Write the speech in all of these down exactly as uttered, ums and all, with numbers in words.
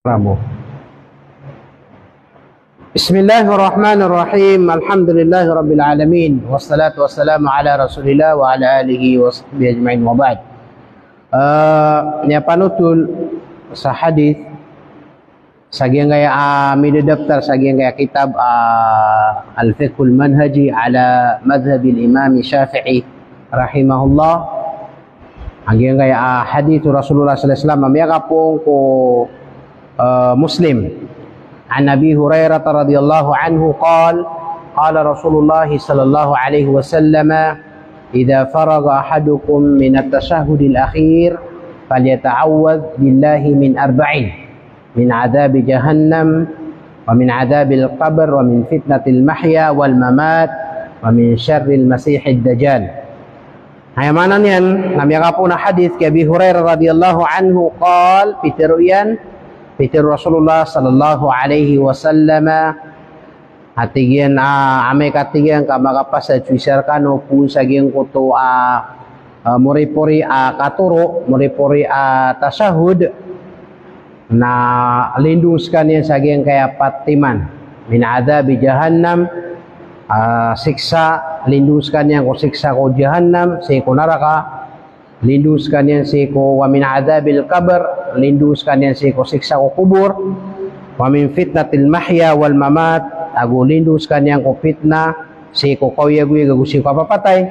Ramo. Bismillahirrahmanirrahim. Alhamdulillahi rabbil alamin. Wassalatu wassalamu ala Rasulillah wa ala alihi wa sahbihi ajma'in, wa ba'd. Eh, aya panothol sa hadith sa giyangkaya, ah, midadaptar sa giyangkaya kitab, ah, Al-Fiqhul Manhaji ala Madhhabil Imam Shafi'i rahimahullah. Giyangkaya, ah, hadith o Rasulullah sallallahu alaihi wasallam a miyakapoon ko, ah, Muslim. An Abi Hurairah radhiyallahu anhu qal, qala Rasulullah sallallahu alaihi wasallam, "Idza faragha ahadukum min at-tashahhudil akhir, falyata'awwadh billahi min arba'in." Min adhabi jahannam, wa min adhabil qabr, wa min fitnatil mahya wal mamat, wa min syarril masihid dajjal. Aya maana niyan, na miyakapoon a hadith ki Abi Hurairah radhiyallahu anhu qal, pitharo iyan, pitharo o Rasulullah sallallahu alaihi wasallam, a tig iyan, ah, amay ka tig iyan ka makapasad so isa rkano poon sa giyangkoto a, ah, moripori a katoro, moripori a tashahhud, na lindong skaniyan sa giyangkaya pat timan. Min adhabi jahannam, ah, siksa, lindong skaniyan ko siksa ko jahannam, sii ko naraka, lindong skaniyan sii ko, wa min adhabil qabr, lindong skaniyan sii ko siksa ko kobor, wa min fitnatil mahya wal mamat, ago lindong skaniyan ko fitna sii ko kaoyagoyag ago sii ko kapapatay,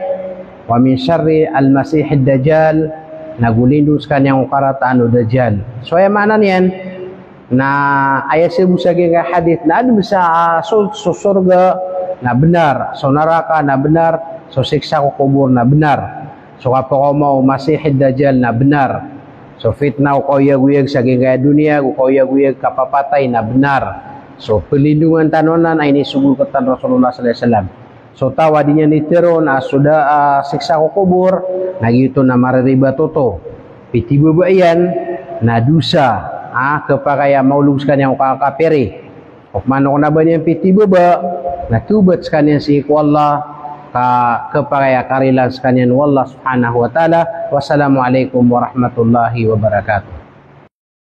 wa min syarril masihid dajjal, nago lindong skaniyan ko karataan o Dajjal. So aya maana niyan, na aya sii bo sa giyangkaya hadith na adn sa, ah, so, so sorga na bnar, so naraka na bnar, so siksa ko kobor na bnar, so kapakaoma o Masihid Dajjal na bnar, so fitna o kaoyagoyag sa giyangkaya doniya, o kaoyagoyag kapapatay na bnar. So plindongan tano anan a inisogo rktano o Rasulullah sallallahu alaihi wasallam. So taw a di niyan iteron a so da, ah, siksa ko kobor, na giyoto na mariribat oto. Pitibaba iyan na dosa, ah, khapakay a maolog skaniyan ko kakapiri. Opama na ba niyan pitibaba, na tobat skaniyan sii ko Allah, ka khapakay a karilaan skaniyan o Allah subhanahu wa ta'ala. Wassalamu alaikum warahmatullahi wabarakatuh.